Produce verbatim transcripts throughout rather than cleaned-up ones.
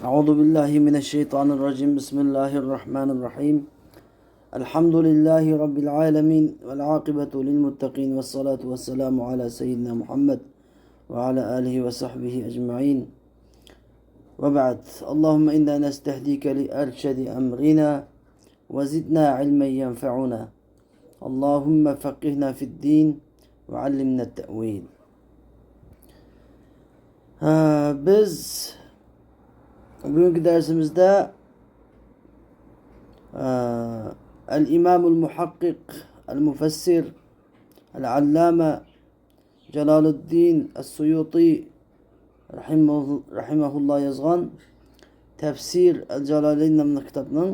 أعوذ بالله من الشيطان الرجيم. بسم الله الرحمن الرحيم. الحمد لله رب العالمين، والعاقبة للمتقين، والصلاة والسلام على سيدنا محمد وعلى آله وصحبه أجمعين. وبعد. اللهم إنا نستهديك لأرشد أمرنا، وزدنا علما ينفعنا. اللهم فقهنا في الدين وعلمنا التأويل. ھە، بىز بۈگۈنكى دەرسىمىزدە، ھە، ئەل ئىمامۇل مۇھەققىق، ئەل مۇفەسسىر، ئەل ئاللامە جالالىددىن ئەس-سۇيۇتى رەھىمەھۇ-، رەھىمەھۇللا يازغان تەپسىر ئەل-جالالەين ناملىق كىتابنىڭ،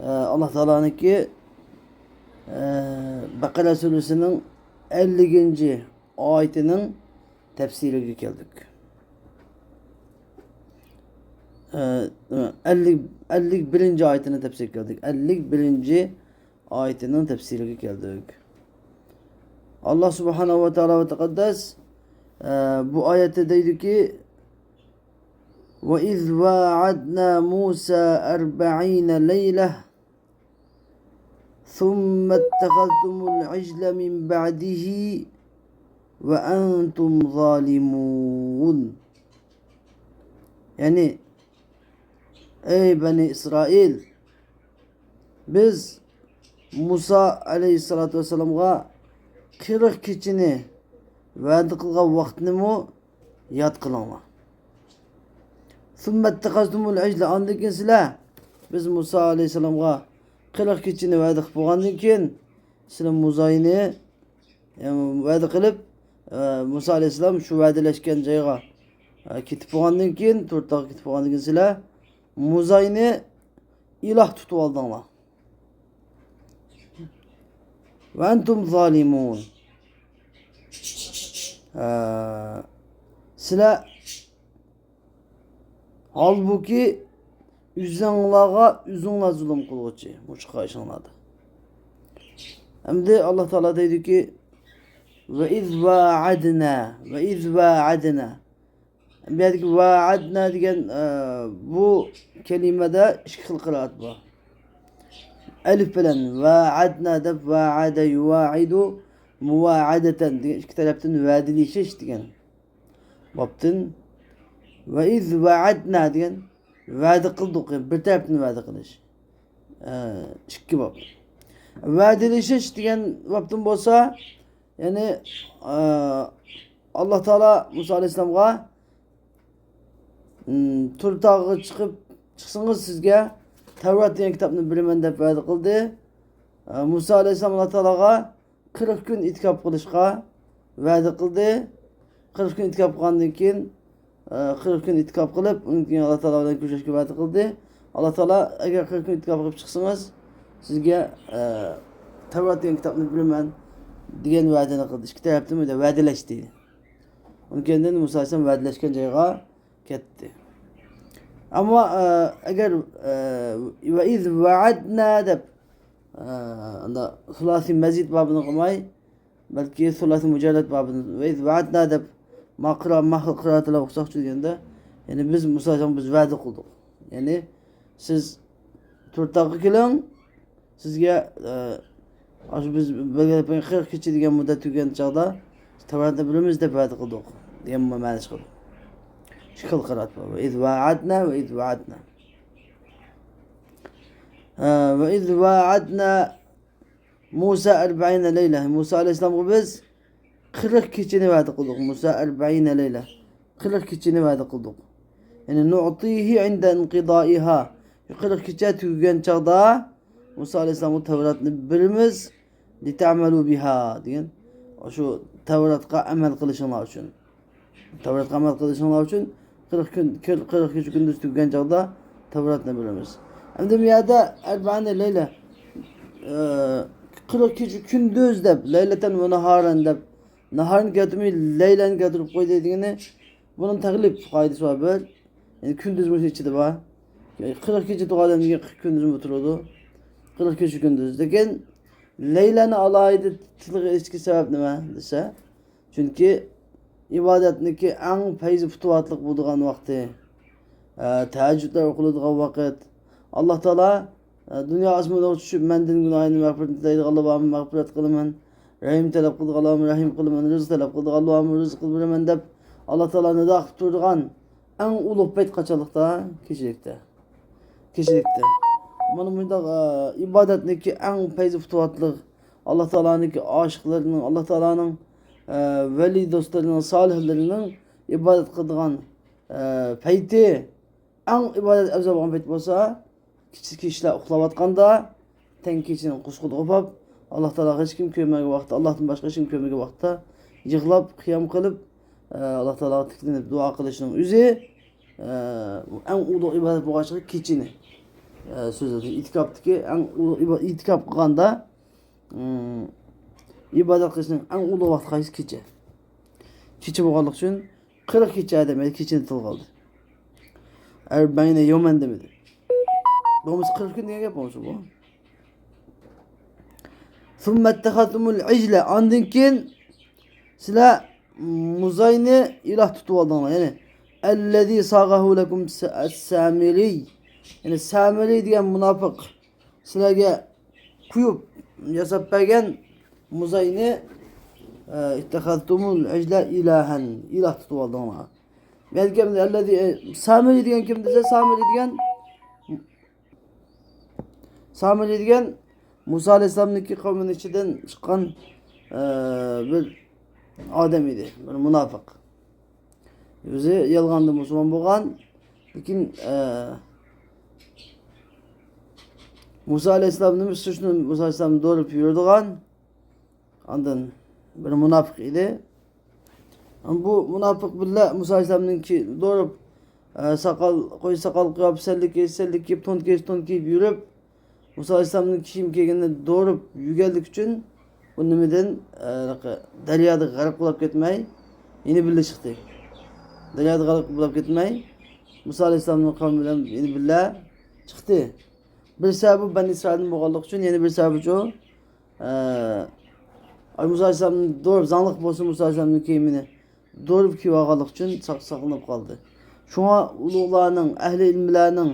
ئە، ئاللا تائالانىڭكى، ئە، بەقەرە سۈرىسىنىڭ ئەللىكىنچى ئايىتىنىڭ تەپسىرىگە كەلدۇق. ئە، ئەللىك، ئەللىك بىرىنچى ئايىتىنىڭ تەپسىرىگە كەلدۇق. ئەللىك بىرىنچى ئايىتىنىڭ تەپسىرىگە كەلدۇق. ئاللا سۇبھانەھۇ ۋە تائالا ۋە تەقەددەس، ئە، بۇ ئايەتتە دەيدۇكى، وَإِذْ وَاعَدْنَا مُوسَى أَرْبَعِينَ لَيْلَةً ثُمَّ اتَّخَذْتُمُ الْعِجْلَ مِنْ بَعْدِهِ وَأَنْتُمْ ظَالِمُونَ. يەنى، ئەي بەنى ئىسرائىل، بىز مۇسا ئەلەيھىسسالاتۇ ۋەسسالامغا قىرىق كېچىنى ۋەدە قىلغان ۋاقىتنىمۇ ياد قىلىڭلار. ثُمَّ اتَّخَذْتُمُ الْعِجْلَ، ئاندىن كېيىن سىلەر، بىز مۇسا ئەلەيھىسسالامغا قىرىق كېچىنى ۋەدە قىلىپ بولغاندىن كېيىن، سىلەر مۇزاينى، يەنى ۋەدە قىلىپ، ئە، مۇسا ئەلەيھىسسالام شۇ ۋەدىلەشكەن جايغا، ئە، كېتىپ بولغاندىن كېيىن، تۇرتاغغا كېتىپ بولغاندىن كېيىن سىلەر مۇزاينى ئىلاھ تۇتۇۋالدىڭلار. وَأَنْتُمْ ظَالِمُونَ. ئە، سىلەر ھالبۇكى، ئۆزۈڭلارغا ئۆزۈڭلار زۇلۇم قىلغۇچى، مۇشۇ ئىشىڭلاردا. ئەمدى ئاللا تائالا دەيدۇكى، وَإِذْ وَاعَدْنَا، وَإِذْ وَاعَدْنَا. بۇ يەردىكى وَاعَدْنَا دېگەن، ئە، بۇ كەلىمىدە ئىككى خىل قىرائەت بار. ئەلىف بىلەن ۋەئەدنا دەپ، ۋەئەدە يۇۋەئىدۇ مۇۋەئەدەتەن دېگەن ئىككى تەرەپتىن ۋەدىلىشىش دېگەن بابتىن، ۋەئىز ۋەئەدنا دېگەن ۋەدە قىلدۇق، بىر تەرەپتىن ۋەدە قىلىش. ئە، ئىككى باب. ۋەدىلىشىش دېگەن بابتىن بولسا، يەنى، ئە، ئاللا تائالا مۇسا ئەلەيھىسسالامغا، م، تۇر تاغغا چىقىپ، چىقسىڭىز سىزگە تەۋرات دېگەن كىتابنى بېرىمەن دەپ ۋەدە قىلدى. ئە، مۇسا ئەلەيھىسسالام ئاللا تائالاغا قىرىق كۈن ئېتىكاپ قىلىشقا ۋەدە قىلدى. قىرىق كۈن ئېتىكاپ قىلغاندىن كېيىن، ئە، قىرىق كۈن ئېتىكاپ قىلىپ، ئۇنىڭ كېيىن ئاللا تائالا بىلەن كۆرۈشۈشكە ۋەدە قىلدى. ئاللا تائالا، ئەگەر قىرىق كۈن ئېتىكاپ قىلىپ چىقسىڭىز، سىزگە، ئە، تەۋرات دېگەن كىتابنى بېرىمەن دېگەن ۋەدىنى قىلدى. ئىككى تەرەپتىن بىر ۋەدىلەشتى. ئۇنىڭ كېيىندىن مۇسا ئەلەيھىسسالام ۋەدىلەشكەن جايغا كەتتى. ئەمما، ئە، ئەگەر، ئە، ۋەئىز ۋەئەدنا دەپ، ئە، ئاندا سۇلاسىي مەزىد بابىنى قىلماي، بەلكى سۇلاسىي مۇجەررەد بابىنى، ۋەئىز ۋەئەدنا دەپ، ما قىرا-، ما خىل قىرائەتلەر ئوقۇساقچۇ دېگەندە، يەنى بىز مۇسا ئەلەيھىسسالامغا بىز ۋەدە قىلدۇق. يەنى سىز تۇر تاغغا كېلىڭ، سىزگە، ئە، ئاشۇ بىز بەلگىلەپ قويغان قىرىق كېچە دېگەن مۇددەت تۈگىگەن چاغدا تەۋراتنى بېرىمىز دەپ ۋەدە قىلدۇق دېگەن مەنە چىقىدۇ. ئىككى خىل قىرائەت بار. ۋەئىز ۋەئەدنا، ۋەئىز ۋەئەدنا. ئە، ۋەئىز ۋەئەدنا مۇسا ئەربەئىنە لەيلە. مۇسا ئەلەيھىسسالامغا بىز قىرىق كېچىنى ۋەدە قىلدۇق. مۇسا ئەربەئىنە لەيلە. قىرىق كېچىنى ۋەدە قىلدۇق. يەنى نۇئتىيھى ئىندە ئىنقىدائىھا. قىرىق كېچە تۈگىگەن چاغدا مۇسا ئەلەيھىسسالامغا تەۋراتنى بېرىمىز. لىتەئمەلۇ بىھا دېگەن. شۇ تەۋراتقا ئەمەل قىلىشىڭلار ئۈچۈن. تەۋراتقا ئەمەل قىلىشىڭلار ئۈچۈن قىرىق كۈن، قىرىق كېچە كۈندۈز تۈگىگەن چاغدا تەۋراتنى بېرىمىز. ئەمدى بۇ يەردە ئەربەئىنە لەيلە، ئە، قىرىق كېچە كۈندۈز دەپ، لەيلەتەن ۋە ناھارەن دەپ، ناھارنى كەلتۈرمەي، لەيلەنى كەلتۈرۈپ قويدى دېگىنى، بۇنىڭ تەغلىپ قائىدىسى بار بىر. يەنى كۈندۈز مۇشۇ ئىچىدە بار. قىرىق كېچە تۇرغان ئادەمگە قىرىق كۈندۈزمۇ تۇرىدۇ. قىرىق كېچە كۈندۈز. لېكىن لەيلەنى ئالاھىدە تىلغا ئېلىشتىكى سەۋەب نېمە دېسە، چۈنكى ئىبادەتنىكى ئەڭ پەيزى پۇتۇۋاتلىق بولىدىغان ۋاقتى. ئە، تەھەججۇدلار ئوقۇلىدىغان ۋاقىت. ئاللا تائالا، ئە، دۇنيا ئاسمانلارغا چۈشۈپ، مەندىن گۇناھىنى مەغپىرەت تىلەيدىغانلار بارمۇ، مەغپىرەت قىلىمەن. رەھىم تەلەپ قىلىدىغانلارمۇ، رەھىم قىلىمەن. رىزىق تەلەپ قىلىدىغانلار بارمۇ، رىزىق بېرىمەن دەپ، ئاللا تائالا نىدا قىلىپ تۇرىدىغان ئەڭ ئۇلۇغ پەيت قاچانلىقتا؟ كېچىلىكتە. كېچىلىكتە. مانا مۇنداق، ئە، ئىبادەتنىكى ئەڭ پەيزى پۇتۇۋاتلىق، ئاللا تائالانىڭكى ئاشىقلىرىنىڭ، ئاللا تائالانىڭ، ئە، ۋەلىي دوستلىرىنىڭ، سالىھلىرىنىڭ ئىبادەت قىلىدىغان، ئە، پەيتى، ئەڭ ئىبادەت ئەۋزەل بولغان پەيت بولسا، كىچىك كىشىلەر ئۇخلاۋاتقاندا، تەڭ كېچىنىڭ قۇسقۇدىغا ئوپاپ، ئاللا تائالاغا ھېچكىم كۆرمىگەن ۋاقىتتا، ئاللادىن باشقا ھېچكىم كۆرمىگەن ۋاقىتتا يىغلاپ، قىيام قىلىپ، ئە، ئاللا تائالاغا تىكلىنىپ دۇئا قىلىشنىڭ ئۆزى، ئە، ئەڭ ئۇلۇغ ئىبادەت بولغاچقا كېچىنى، ئە، سۆزلىدى. ئېتىكاپتىكى ئەڭ ئۇلۇغ ئىبا-، ئېتىكاپ قىلغاندا، ئىم، ئىبادەت قىلىشنىڭ ئەڭ ئۇلۇغ ۋاقتى قايسى؟ كېچە. كېچە بولغانلىقى ئۈچۈن قىرىق كېچە دېمەيدۇ، كېچىنى تىلغا ئالدى. ئەربەئىنە يەۋمەن دېمىدى. بولمىسا قىرىق كۈن دېگەن گەپ بولمىسا بۇ. ثم اتخذتم العجل، ئاندىن كېيىن سىلەر مۇزاينى ئىلاھ تۇتۇپ ئالدىڭلار. يەنى الذي صاغه لكم السامري، يەنى سامرى دېگەن مۇناپىق سىلەرگە قويۇپ ياساپ بەرگەن مۇزاينى، ئە، اتخذتم العجل إلها، ئىلاھ تۇتۇپ ئالدىڭلار. بەلكى ئەمدى الذي، ئە، سامرى دېگەن كىم دېسە، سامرى دېگەن، سامرى دېگەن مۇسا ئەلەيھىسسالامنىڭكى قەۋمىنىڭ ئىچىدىن چىققان، ئە، بىر ئادەم ئىدى، بىر مۇناپىق. ئۆزى يالغاندا مۇسۇلمان بولغان، لېكىن، ئە، مۇسا ئەلەيھىسسالامنى، سۈرىنى مۇسا ئەلەيھىسسالامنى دوراپ يۈرىدىغان، ئاندىن بىر مۇناپىق ئىدى. بۇ مۇناپىق بىللە مۇسا ئەلەيھىسسالامنىڭكى دوراپ، ئە، ساقال، قوي ساقال قىلىپ، سەللە كىيسە سەللە كىيىپ، تون كىيسە تون كىيىپ يۈرۈپ، مۇسا ئەلەيھىسسالامنىڭ كىيىم كىيگىنىنى دوراپ يۈرگەنلىكى ئۈچۈن، بۇ نېمىدىن، ئە، دەريادا غەرق بولاپ كەتمەي، يەنە بىللە چىقتى. دەريادا غەرق بولاپ كەتمەي، مۇسا ئەلەيھىسسالامنىڭ قەۋمى بىلەن يەنە بىللە چىقتى. بىر سەۋەبى بەنى ئىسرائىلدىن بولغانلىقى ئۈچۈن، يەنە بىر سەۋەبى شۇ، ئە، ئاي مۇسا ئەلەيھىسسالامنى دوراپ، زاڭلىق بولسا مۇسا ئەلەيھىسسالامنىڭ كىيىمىنى دوراپ كىيىۋالغانلىقى ئۈچۈن ساق-، ساقلىنىپ قالدى. شۇڭا ئۇلۇغلارنىڭ، ئەھلى ئىلىملەرنىڭ،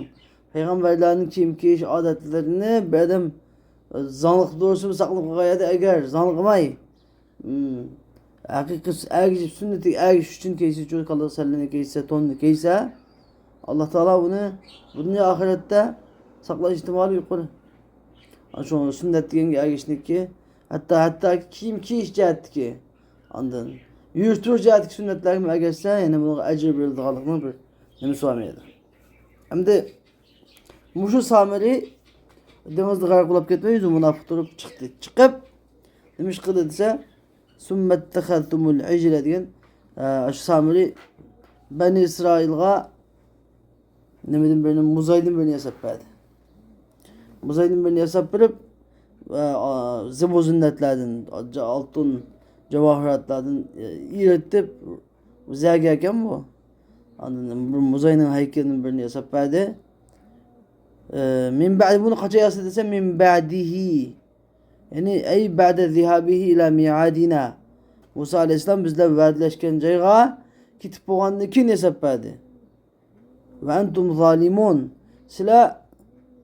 پەيغەمبەرلەرنىڭ كىيىم كىيىش ئادەتلىرىنى بىر ئادەم، ئە، زاڭلىق دورىسىمۇ ساقلىنىپ قالغان يەردە، ئەگەر زاڭلىماي، ئىم، ھەقىقىي ئەگىشىپ، سۈننىتىگە ئەگىشىش ئۈچۈن كىيسە، چۇ كاللا سەللىنى كىيسە، توننى كىيسە، ئاللا تائالا ئۇنى بۇ دۇنيا ئاخىرەتتە ساقلاش ئېھتىمالى يۇقىرى. شۇڭا سۈننەت دېگەنگە ئەگىشىشنىكى، ھەتتا، ھەتتا كىيىم كىيىش جەھەتتىكى، ئاندىن يۈرۈش تۇرۇش جەھەتتىكى سۈننەتلەرگىمۇ ئەگەشسە، يەنە بۇنىڭغا ئەجىر بېرىلىدىغانلىقىنىڭ بىر نېمىسى بارمىدى. ئەمدى مۇشۇ سامىرى دېڭىزدا غەرق بولاپ كەتمەي، ئۆزى مۇناپىق تۇرۇپ چىقتى. چىقىپ، نېمە ئىش قىلدى دېسە، ثم اتخذتم العجل دېگەن، ئە، شۇ سامىرى بەنى ئىسرائىلغا نېمىدىن بىرنى، مۇزايدىن بىرنى ياساپ بەردى. مۇزايدىن بىرنى ياساپ بېرىپ، ئە، ئا، زىبۇ زىننەتلەردىن، جا-، ئالتۇن، جاۋاھىراتلاردىن، ئە، ئېرىتىپ، زەگەكەن بۇ. ئاندىن بىر مۇزاينىڭ ھەيكىلىدىن بىرنى ياساپ بەردى. ئە، من بعد، بۇنى قاچان ياسىدى دېسە، من بعده. يەنى، أي بعد ذهابه إلى ميعادنا. مۇسا ئەلەيھىسسالام بىز بىلەن ۋەدىلەشكەن جايغا كېتىپ بولغاندىن كېيىن ياساپ بەردى. وأنتم ظالمون. سىلەر،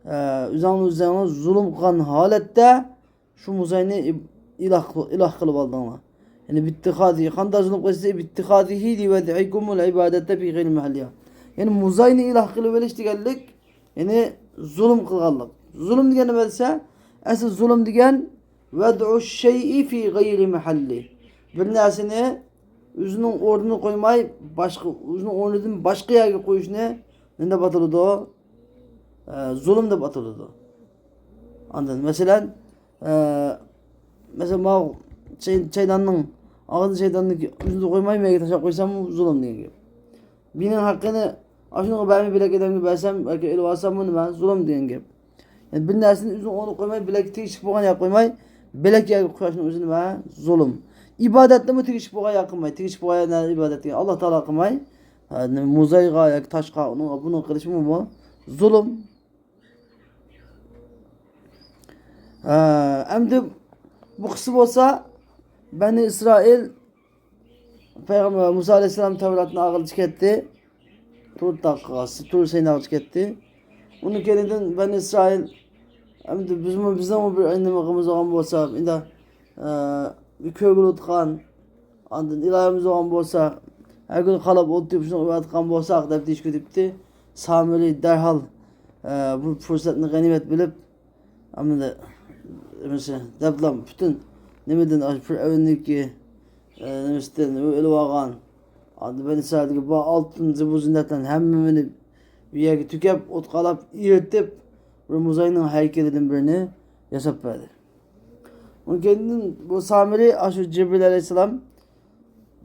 ئە، ئۆزۈڭلار ئۆزۈڭلار زۇلۇم قىلغان ھالەتتە شۇ مۇزاينى ئىب-، ئىلاھ قىل-، ئىلاھ قىلىپ ئالدىڭلار. يەنى باتخاذه، قانداق زۇلۇم قىلىسىز؟ باتخاذه لوضعكم العبادة في غير محلها. يەنى مۇزاينى ئىلاھ قىلىپ ئېلىش دېگەنلىك، يەنى زۇلۇم قىلغانلىق. زۇلۇم دېگەن نېمە دېسە، ئەسلى زۇلۇم دېگەن وضع الشيء في غير محله. بىر نەرسىنى ئۆزىنىڭ ئورنىدا قويماي، باشقا، ئۆزىنىڭ ئورنىدىن باشقا يەرگە قويۇشنى نېمە دەپ ئاتىلىدۇ؟ ئە، زۇلۇم دەپ ئاتىلىدۇ. ئاندىن، مەسىلەن، ئە، مەسىلەن، ماۋۇ چاي-، چايداننىڭ، ئاغزىدا چايداننى ئۆزىدە قويماي، مەيگە تاشلاپ قويسام، زۇلۇم دېگەن گەپ. مېنىڭ ھەققىنى ئاشۇنىڭغا بەرمەي، بۆلەك ئادەمگە بەرسەم ياكى ئېلىۋالسام، بۇ نېمە؟ زۇلۇم دېگەن گەپ. يەنى بىر نەرسىنى ئۆزىنىڭ ئورنىغا قويماي، بۆلەككە تېگىشلىك بولغان يەرگە قويماي، بۆلەك يەرگە قويۇشنىڭ ئۆزى نېمە؟ زۇلۇم. ئىبادەتنىمۇ تېگىشلىك بولغان يەرگە قىلماي، تېگىشلىك بولغان يەرگە ئىبادەت دېگەن ئاللا تائالا قىلماي، ھە، نېمە، مۇزايغا ياكى تاشقا، ئۇنىڭغا، بۇنىڭغا قىلىشمۇ بۇ زۇلۇم. ھە، ئەمدى بۇ قىسسە بولسا، بەنى ئىسرائىل پەيغەمبەر مۇسا ئەلەيھىسسالام تەۋراتنى ئالغىلى كەتتى. تۇر تاغقا، تۇر سەيناغىچە كەتتى. ئۇنىڭ كەينىدىن بەنى ئىسرائىل، ئەمدى بىزمۇ، بىزنىڭمۇ بىر نېمىمىز بولغان بولسا، ئىندا، ئە، بىر كۆرگىلى ئولتۇرغان، ئاندىن ئىلاھىمىز بولغان بولسا، ھەر كۈنى قالاپ ئولتۇرۇپ شۇنى ئويلاۋاتقان بولساق دەپ دېيىشكە ئۆتۈپتى. سامىرى دەرھال، ئە، بۇ پۇرسەتنى غەنىيمەت بىلىپ، ئەمدى نېمىسى، دەپلا پۈتۈن نېمىدىن، ئاشۇ پىرئەۋننىڭكى، ئە، نېمىسىدىن ئېلىۋالغان، ئاندىن بەنى ئىسرائىلدىكى بار ئالتۇن، زىبۇ زىننەتلەرنى ھەممىنى بىر يەرگە تۆكۈپ، ئوتقا قالاپ، ئېرىتىپ، بىر مۇزاينىڭ ھەيكىلىدىن بىرنى ياساپ بەردى. ئۇنىڭ كەينىدىن بۇ سامىرى ئاشۇ جىبرىل ئەلەيھىسسالام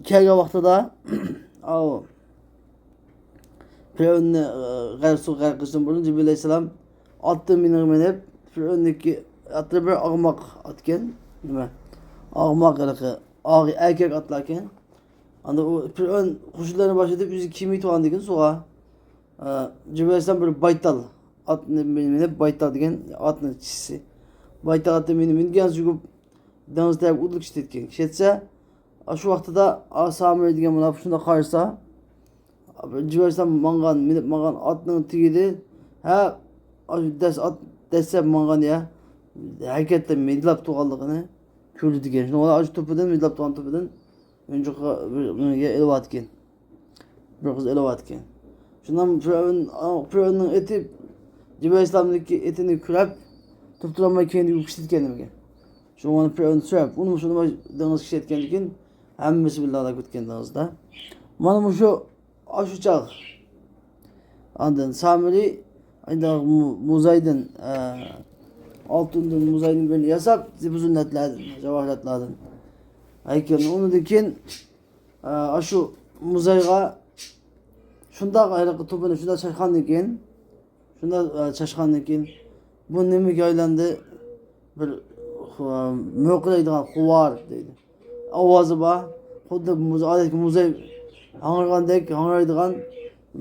كەلگەن ۋاقتىدا، ئاۋۇ پىرئەۋننى، ئە، غەرق، سۇ غەرق قىلىشتىن بۇرۇن جىبرىل ئەلەيھىسسالام ئاتنى مىنىپ مىنىپ، پىرئەۋننىڭكى ئاتلىرى بىر ئاغماق ئاتكەن، نېمە، ئاغماق ھېلىقى، ئاغ-، ئەركەك ئاتلاركەن. ئاندا ئۇ پىرئەۋن قوشۇنلىرىنى باشلىتىپ، ئۆزى كىيمەي تۇرغاندىكىن سۇغا، ئە، جىبرىل ئەلەيھىسسالام بىر بايتال ئاتنى مىنىپ، بايتال دېگەن ئاتنىڭ چىشىسى. بايتال ئاتنى مىنىپ، مىنگەن سۆكۈپ، دېڭىز تەرەپكە ئۇدۇل كېتىدىكەن. كەتسە، ئاشۇ ۋاقتىدا ئا سامىرى دېگەن مۇناپىق شۇنداق قارىسا، جىبرىل ئەلەيھىسسالام ماڭغان، مىنىپ ماڭغان ئاتنىڭ تېگىدە، ھە، ئاشۇ دەس-، ئات دەسسەپ ماڭغان يا، ھەرىكەتتە مىدىرلاپ تۇرغانلىقىنى كۆردى دېگەن. شۇنىڭ بىلەن ئاشۇ توپىدىن، مىدىرلاپ تۇرغان توپىدىن ئويۇنچۇققا بىر، بىر ئېلىۋاتىكەن. بىر قىز ئېلىۋاتىكەن. شۇنداق پىرئەۋن، پىرئەۋننىڭ ئېتى، جىبرىل ئەلەيھىسسالامنىڭكى ئېتىنى كۆرۈپ، تۇرۇپ تۇرالماي كەينىگە كېتىدىكەن نېمىگە. شۇڭا ئۇنى پىرئەۋن سۆرەپ، ئۇنى شۇنداق دېڭىزغا كېتىدىكەن، ھەممىسى بىللە كەتكەن دېڭىزدا. مانا مۇشۇ، ئاشۇ چاغ. ئاندىن سامىرى، ئاندىن مۇ-، مۇزايدىن، ئە، ئالتۇندىن مۇزايدىن بىرنى ياساپ، زىبۇ زىننەتلەردىن، جاۋاھىراتلاردىن ھەيكەلنى. ئۇنىڭدىن كېيىن، ئە، ئاشۇ مۇزايغا شۇنداق ھېلىقى توپىنى شۇنداق چاچقاندىن كېيىن، شۇنداق، ئە، چاچقاندىن كېيىن، بۇ نېمىگە ئايلاندى؟ بىر، خۇ-، مۆرقىرەيدىغان خۇۋار دەيدۇ. ئاۋازى بار. خۇددى مۇز-، ئادەتتىكى مۇزاي ھاڭرىغاندەك ھاڭرايدىغان،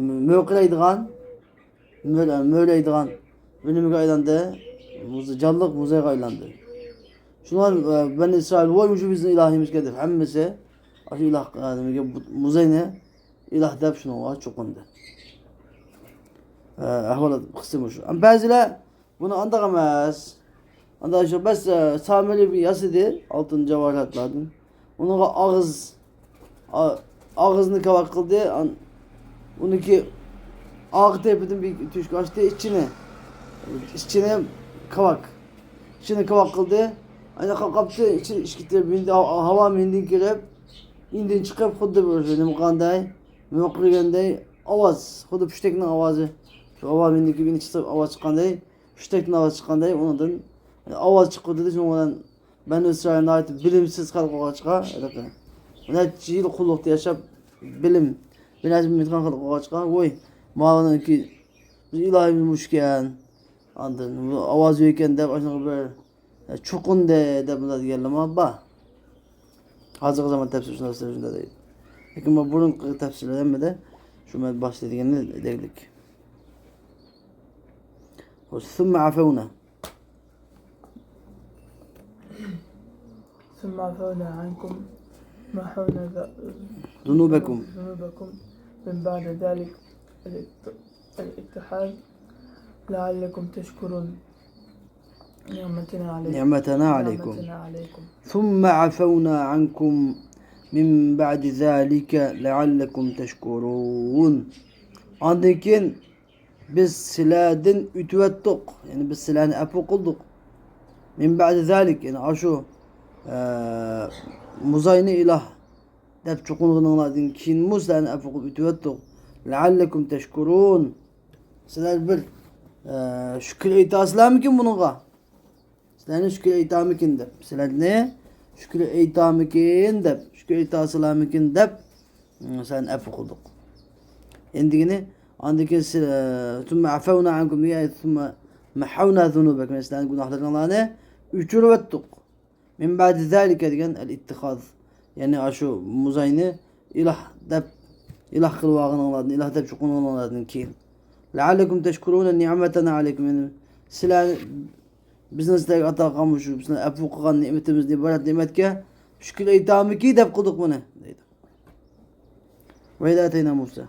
مۆ-، مۆرقىرەيدىغان، مۆر-، مۆرەيدىغان بىر نېمىگە ئايلاندى. مۇز-، جانلىق مۇزايغا ئايلاندى. شۇڭا، ئە، بەنى ئىسرائىل، ۋاي، مۇشۇ بىزنىڭ ئىلاھىمىزكەن دەپ، ھەممىسى ئاشۇ ئىلاھ، ئە، نېمىگە، بۇ مۇزاينى ئىلاھ دەپ شۇنىڭغا چوقۇندى. ئە، ئەھۋالات قىسسە مۇشۇ. ئەمما بەزىلەر بۇنى ئانداق ئەمەس. ئانداق شۇ بەس، ئە، سامىرى بىر ياسىدى ئالتۇن جاۋاھىراتلاردىن. ئۇنىڭغا ئاغىز، ئا-، ئاغزىنى كاۋاك قىلدى. ئان-، ئۇنىڭكى ئارقا تەرىپىدىن بىر تۆشۈك ئاچتى، ئىچىنى، ئىچىنى كاۋاك. ئىچىنى كاۋاك قىلدى. ئاينا قاپتى، ئىچى ئىشىكتە مىندى، ھاۋا مىندىن كىرىپ، ئىندىن چىقىپ، خۇددى بىر نېمە قىلغاندەك، مۆرقىرىگەندەك ئاۋاز، خۇددى پۇشتەكنىڭ ئاۋازى. شۇ ھاۋا مىندىن كىرىپ، ئىندىن چىقىپ ئاۋاز چىققاندەك، پۇشتەكتىن ئاۋاز چىققاندەك، ئۇنىڭدىن ئاۋاز چىقىپ دېدى. شۇنىڭ بىلەن بەنۇ ئىسرائىل ناھايىتى بىلىمسىز خەلق بولغاچقا، ھېلىقى نەچچە يىل قۇللۇقتا ياشاپ، بىلىم، بىر نەرسە بىلمەيدىغان خەلق بولغاچقا، ۋوي، ماۋۇنىڭكى بىز ئىلاھىمىز مۇشۇكەن، ئاندىن بۇ ئاۋاز يوقكەن دەپ، ئاشۇنىڭغا بىر، ئە، چوقۇندى دەپ مۇنداق دېگەنلەرمۇ بار. ھازىرقى زامان تەپسىرى شۇنداق، شۇنداق دەيدۇ. لېكىن بۇ بۇرۇنقى تەپسىرلەر ھەممىدە شۇ مەن باشتا دېگەننى دەيدۇ. ثم عفونا. ثم عفونا عنكم، محونا ذ-، ذنوبكم. ذنوبكم من بعد ذلك الات-، الاتخاذ لعلكم تشكرون. نعمتنا عليكم. نعمتنا عليكم. نعمتنا عليكم. ثم عفونا عنكم من بعد ذلك لعلكم تشكرون. ئاندىن كېيىن بىز سىلەردىن ئۆتۈۋەتتۇق. يەنى بىز سىلەرنى ئەپۇ قىلدۇق. من بعد ذلك، يەنى ئاشۇ، ئە، مۇزاينى ئىلاھ دەپ چوقۇنغىنىڭلاردىن كېيىنمۇ سىلەرنى ئەپۇ قىلىپ ئۆتۈۋەتتۇق. لعلكم تشكرون. سىلەر بىر، ئە، شۈكۈر ئېيتاسىلەرمىكىن بۇنىڭغا؟ سىلەرنى شۈكۈر ئېيتامىكىن دەپ، سىلەرنى شۈكۈر ئېيتامىكىن دەپ، شۈكۈر ئېيتاسىلەرمىكىن دەپ، سىلەرنى ئەپۇ قىلدۇق. ئەندىگىنى، ئاندىن كېيىن سىز، ثم عفونا عنكم دېگەن، ثم محونا ذنوبكم، سىلەرنىڭ گۇناھلىرىڭلارنى ئۆچۈرۈۋەتتۇق. من بعد ذلك دېگەن الاتخاذ، يەنى ئاشۇ مۇزاينى ئىلاھ دەپ، ئىلاھ قىلىۋالغىنىڭلاردىن، ئىلاھ دەپ چوقۇنغىنىڭلاردىن كېيىن. لعلكم تشكرون نعمتنا عليكم، يەنى سىلەر بىزنىڭ سىلەرگە ئاتا قىلغان مۇشۇ، بىزنىڭ ئەپۇ قىلغان نېمىتىمىز، ئىبادەت نېمەتكە شۈكۈر ئېيتامىكى دەپ قىلدۇق بۇنى، دەيدۇ. وإذ آتينا موسى.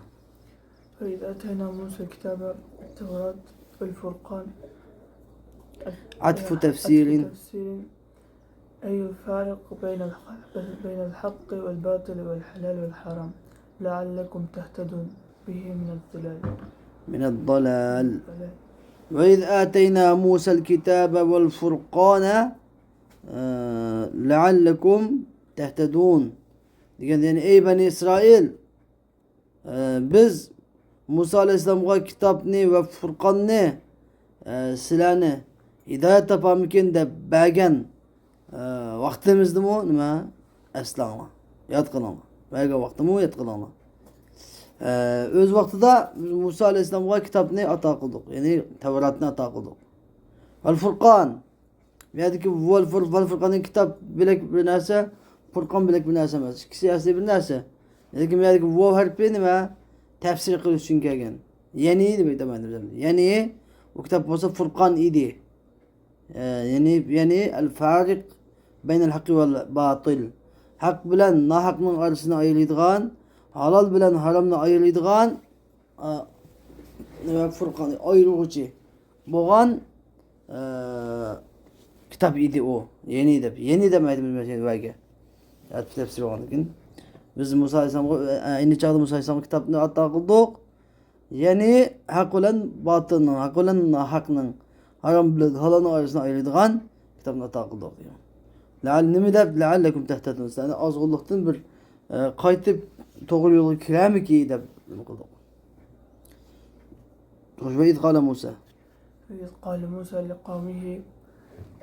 وإذ آتينا موسى الكتاب والتوراة والفرقان. عطف تفسير. تفسير. أي الفارق بين الحق، بين الحق والباطل والحلال والحرام لعلكم تهتدون به من الضلال. من الضلال. وإذ آتينا موسى الكتاب والفرقان، ئە، لعلكم تهتدون دېگەن، يەنى ئەي بەنى ئىسرائىل، ئە، بىز مۇسا ئەلەيھىسسالامغا كىتابنى ۋە فۇرقاننى، ئە، سىلەرنى ھىدايەت تاپارمىكىن دەپ بەرگەن، ئە، ۋاقتىمىزنىمۇ نېمە ئەسلەڭلار، ياد قىلىڭلار. بەرگەن ۋاقتىمۇ ياد قىلىڭلار. ئە، ئۆز ۋاقتىدا بىز مۇسا ئەلەيھىسسالامغا كىتابنى ئاتا قىلدۇق، يەنى تەۋراتنى ئاتا قىلدۇق. ۋەل فۇرقان. بۇ يەردىكى ۋەل فۇر-، ۋەل فۇرقان دېگەن كىتاب بۆلەك بىر نەرسە، فۇرقان بۆلەك بىر نەرسە ئەمەس. ئىككىسى ئەسلى بىر نەرسە. لېكىن بۇ يەردىكى ۋاۋ ھەرپى نېمە؟ تەپسىر قىلىش ئۈچۈن كەلگەن. يەنى دېمەكتە مەنىدە. يەنى ئۇ كىتاب بولسا فۇرقان ئىدى. ئە، يەنى، يەنى ئەل فارىق بەينەل ھەققى ۋەل باتىل. ھەق بىلەن ناھەقنىڭ ئارىسىنى ئايرىيدىغان، ھالال بىلەن ھارامنى ئايرىيدىغان، ئە، نېمە، فۇرقان، ئايرىغۇچى بولغان، ئە، كىتاب ئىدى ئۇ. يەنى دەپ، يەنى دەپ ئېيتىمىز مەسىلەن ۋەگە. ئەتىپ تەپسىر بولغاندىن كېيىن، بىز مۇسا ئەلەيھىسسالامغا، ئە، ئەينى چاغدا مۇسا ئەلەيھىسسالامغا كىتابنى ئاتا قىلدۇق. يەنى ھەق بىلەن باتىلنىڭ، ھەق بىلەن ناھەقنىڭ، ھارام بىلەن ھالالنىڭ ئارىسىنى ئايرىيدىغان كىتابنى ئاتا قىلدۇق دېگەن. لەئەل-، نېمە دەپ؟ لەئەللەكۇم تەھتەدۇن. سىلەرنى ئازغۇنلۇقتىن بىر، ئە، قايتىپ توغرا يولغا كىرەرمىكى دەپ نېمە قىلدۇق. خوش، ۋە ئىز قالە مۇسا. وإذ قال موسى لقومه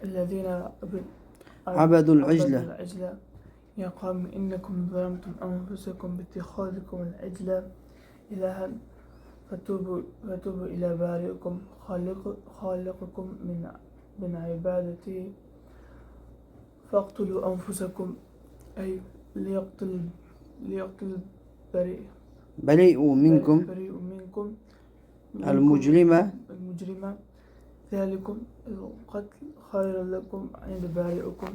الذين عبد- عبدوا العجل. عبدوا العجل يا قوم إنكم ظلمتم أنفسكم باتخاذكم العجل إلها فتوبوا، فتوبوا إلى بارئكم خالق-، خالقكم من، من عبادته فاقتلوا أنفسكم أي ليقتل، ليقتل بريء، بريء منكم. بريء منكم المجرمة. المجرمة ذلكم القتل خير لكم عند بارئكم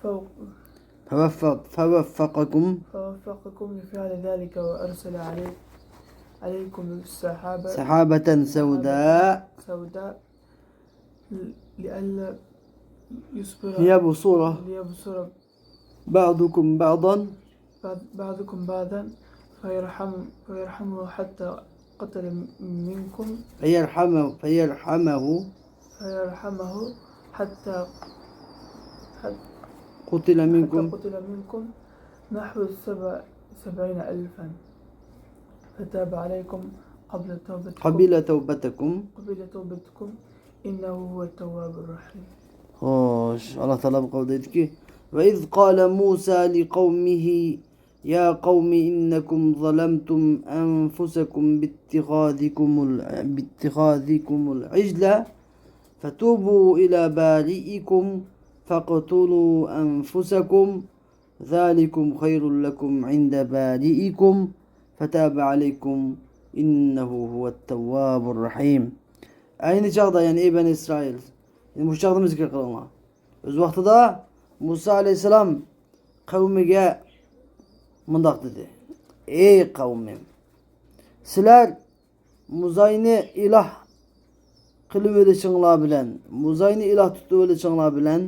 فو- فوفق، فوفقكم. فوفقكم لفعل ذلك وأرسل علي-، عليكم السحابة سحابة سوداء. سوداء لئلا يصبر ليبصر ليبصر بعضكم بعضا. بعض-، بعضكم بعضا فيرحم، فيرحمه حتى قتل منكم فيرحمه، فيرحمه. فيرحمه حتى، حتى قتل حتى منكم. قتل منكم نحو سبع-، سبعين ألفا فتاب عليكم قبل توبتكم قبل توبتكم. قبل توبتكم إنه هو التواب الرحيم. خوش، ئاللا تائالا بۇ قەۋلدە دەيدىكى، وإذ قال موسى لقومه يا قوم إنكم ظلمتم أنفسكم باتخاذكم ال-، باتخاذكم العجل فتوبوا إلى بارئكم فاقتلوا أنفسكم ذلكم خير لكم عند بارئكم فتاب عليكم إنه هو التواب الرحيم. ئەينى چاغدا، يەنى ئەي بەنى ئىسرائىل، يەنى مۇشۇ چاغدىمۇ زىكىر قىلىڭلار. ئۆز ۋاقتىدا مۇسا ئەلەيھىسسالام قەۋمىگە مۇنداق دېدى: ئەي قەۋمىم، سىلەر مۇزاينى ئىلاھ قىلىۋېلىشىڭلار بىلەن، مۇزاينى ئىلاھ تۇتۇۋېلىشىڭلار بىلەن،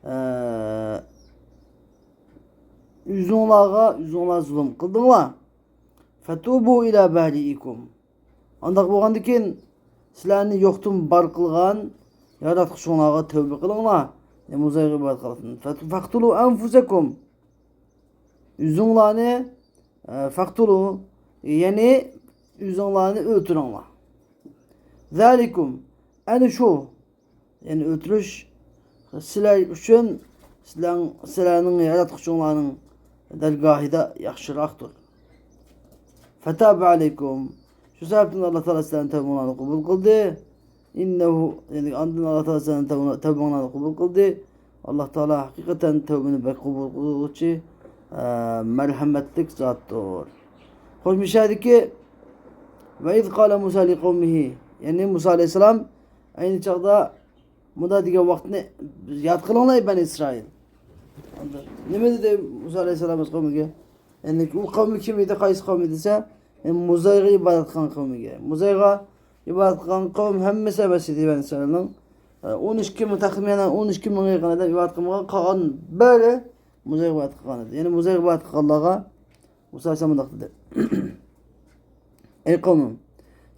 ئە، ئۆزۈڭلارغا ئۆزۈڭلار زۇلۇم قىلدىڭلار. فەتۇبۇ ئىلا بارىئىكۇم. ئانداق بولغاندىكىن، سىلەرنى يوقتىن بار قىلغان ياراتقۇچىڭلارغا تەۋبە قىلىڭلار. يەنى مۇزايغا ئىبادەت قىلىڭلار. فەت-، فەقتۇلۇ ئەنفۇسەكۇم. ئۆزۈڭلارنى، ئە، فەقتۇلۇ، يەنى ئۆزۈڭلارنى ئۆلتۈرۈڭلار. زالىكۇم، ئەنە شۇ، يەنى ئۆلتۈرۈش سىلەر ئۈچۈن سىلەڭ-، سىلەرنىڭ ياراتقۇچىڭلارنىڭ دەرگاھىدا ياخشىراقتۇر. فەتابە ئەلەيكۇم. شۇ سەۋەبتىن ئاللا تائالا سىلەرنىڭ تەۋبىڭلارنى قوبۇل قىلدى. ئىننەھۇ، يەنى ئاندىن ئاللا تائالا سىلەرنىڭ تەۋبىڭ-، تەۋبىڭلارنى قوبۇل قىلدى. ئاللا تائالا ھەقىقەتەن تەۋبىنى بەك قوبۇل قىلغۇچى، ئە، مەرھەمەتلىك زاتتۇر. خوش، مۇشۇ يەردىكى ۋە ئىز قالە مۇسا لىقەۋمىھى، يەنى مۇسا ئەلەيھىسسالام ئەينى چاغدا مۇنداق دېگەن ۋاقىتنى ياد قىلىڭلار، بەنى ئىسرائىل. نېمە دېدى مۇسا ئەلەيھىسسالام ئۆز قەۋمىگە؟ يەنى ئۇ قەۋمى كىم ئىدى، قايسى قەۋمى دېسە، يەنى مۇزايغا ئىبادەت قىلغان قەۋمىگە. مۇزايغا ئىبادەت قىلغان قەۋم ھەممىسى ئەمەس ئىدى بەنى ئىسرائىلنىڭ. ئە، ئون ئىككى مىڭ، تەخمىنەن ئون ئىككى مىڭغا يېقىن ئادەم ئىبادەت قىلمىغان، قالغان بارى مۇزايغا ئىبادەت قىلغان ئىدى. يەنى مۇزايغا ئىبادەت قىلغانلارغا مۇسا ئەلەيھىسسالام مۇنداق دېدى. ئەي قەۋمىم،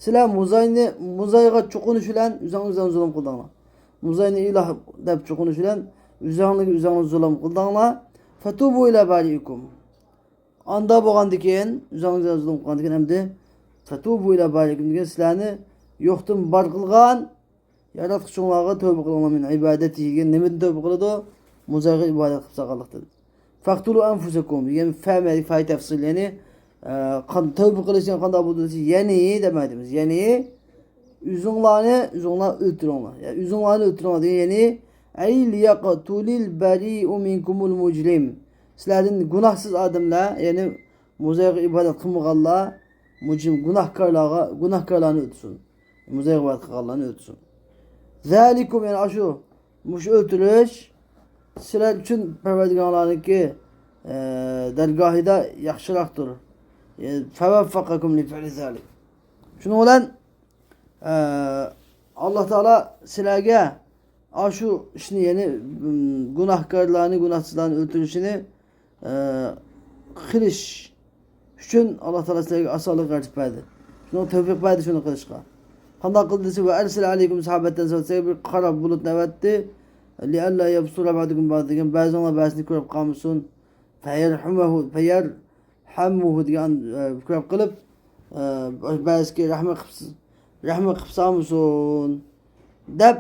سىلەر مۇزاينى، مۇزايغا چوقۇنۇش بىلەن ئۆزۈڭلارغا ئۆزۈڭلار زۇلۇم قىلدىڭلار. مۇزاينى ئىلاھ دەپ چوقۇنۇش بىلەن ئۆزۈڭلارغا ئۆزۈڭلار زۇلۇم قىلدىڭلار. فەتۇبۇ ئىلا بارىئىكۇم. ئاندا بولغاندىكىن، ئۆزۈڭلارغا زۇلۇم قىلغاندىكىن ئەمدى فەتۇبۇ ئىلا بارىئىكۇم دېگەن سىلەرنى يوقتىن بار قىلغان ياراتقۇچىڭلارغا تەۋبە قىلىڭلار، مىن ئىبادەتىھى دېگەن نېمىدىن تەۋبە قىلىدۇ؟ مۇزايغا ئىبادەت قىلىپ سالغانلىقتىن. فەقتۇلۇ ئەنفۇسەكۇم دېگەن فە مەيدە فاي تەفسىل، يەنى، ئە، قان-، تەۋبە قىلىشنى قانداق بولىدۇ دېسە، يەنى دەپ ئېيتىمىز. يەنى ئۆزۈڭلارنى ئۆزۈڭلار ئۆلتۈرۈڭلار. يەنى ئۆزۈڭلارنى ئۆلتۈرۈڭلار دېگەن، يەنى ئەي لىيەقتۇلىل بەرىئۇ مىنكۇمۇل مۇجرىم. سىلەردىن گۇناھسىز ئادەملەر، يەنى مۇزايغا ئىبادەت قىلمىغانلار، مۇجرىم، گۇناھكارلارغا، گۇناھكارلارنى ئۆلتۈرسۇن. مۇزايغا ئىبادەت قىلغانلارنى ئۆلتۈرسۇن. زالىكۇم، يەنى ئاشۇ، مۇشۇ ئۆلتۈرۈش سىلەر ئۈچۈن پەرۋەردىگارلارنىڭكى، ئە، دەرگاھىدا ياخشىراقتۇر. ئە، فەۋەففەقەكۇم لىفىئلى زالىك. شۇنىڭ بىلەن، ئە، ئاللا تائالا سىلەرگە ئاشۇ ئىشنى، يەنى، م، گۇناھكارلارنى، گۇناھسىزلارنى ئۆلتۈرۈشنى ئە، قىلىش ئۈچۈن ئاللا تائالا سىلەرگە ئاسانلىق يارىتىپ بەردى. شۇنىڭغا تەۋپىق بەردى شۇنى قىلىشقا. قانداق قىلدى دېسە، ۋە ئەرسەلە ئەلەيكۇم سەھابەتەن، سىلەرگە بىر قارا بۇلۇتنى ئەۋەتتى. لىئەللا يەبسۇرە بەزۇكۇم بەزەن دېگەن، بەزىڭلار بەزىنى كۆرۈپ قالمىسۇن. فەيەرھەمۇھۇ، فەيەرھەمۇھۇ دېگەن، ئە، كۆرۈپ قىلىپ، ئە، بەزىسىگە رەھمەت قىلىپ، رەھمەت قىلىپ سالمىسۇن دەپ،